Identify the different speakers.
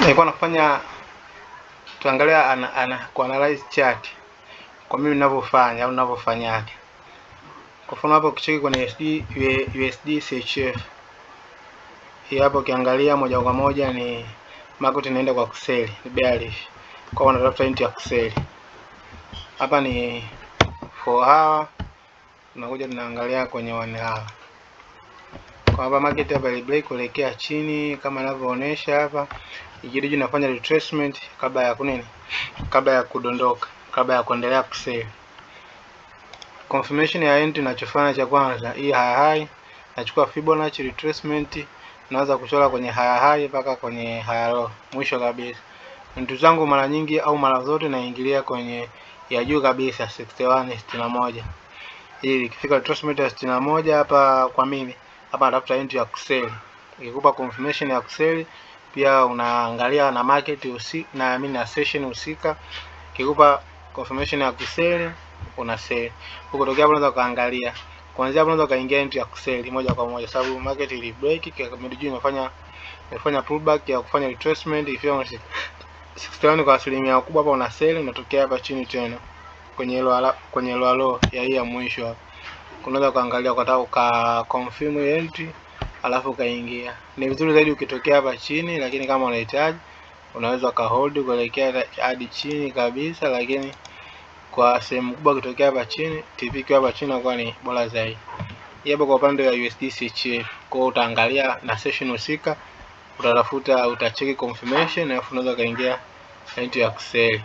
Speaker 1: Nilikuwa nafanya tuangalia ana kuanalyze chart kwa mimi ninavyofanya au ninavyofanyaje. Kwa mfano hapo ukicheki kwenye USD CHF hii hapo, ukiangalia moja kwa moja ni market inaenda kwa kusell, ni bearish. Kwa hiyo unatafuta entry ya kusell. Hapa ni 4 hour, tunakuja tunaangalia kwenye 1 hour. Kwa hapa market hapa ili break kuelekea chini kama inavyoonyesha hapa, ikirudi inafanya retracement kabla ya kunini, kabla ya kudondoka, kabla ya kuendelea kusell. Confirmation ya entry ninachofanya cha kwanza, hii higher high nachukua Fibonacci retracement, naanza kuchora kwenye higher high mpaka kwenye higher low mwisho kabisa. Entry zangu mara nyingi au mara zote naingilia kwenye ya juu kabisa 61 61. Ili ikifika retracement ya 61 hapa kwa mimi hapa natafuta entry ya kusell. Ikikupa confirmation ya kusell pia unaangalia na market husika na mimi na session husika. Ikikupa confirmation ya kusell una sell. Huko tokea hapo unaweza kaangalia. Kuanzia hapo unaweza kaingia entry ya kusell moja kwa moja sababu market ili break ikarudi juu, imefanya pullback ya kufanya retracement ifika 61 kwa asilimia kubwa hapa una sell, unatokea hapa chini tena kwenye low, kwenye low low ya hii ya mwisho hapa. Unaweza kuangalia kwa uka confirm entry alafu ukaingia. Ni vizuri zaidi ukitokea hapa chini, lakini kama unahitaji unaweza ka hold kuelekea hadi chini kabisa, lakini kwa sehemu kubwa ukitokea hapa chini, TP ikiwa hapa chini inakuwa ni bora zaidi. Hapo kwa upande wa USD CHF, kwa hiyo utaangalia na session husika, utatafuta, utacheki confirmation alafu unaweza kaingia entry ya kusell.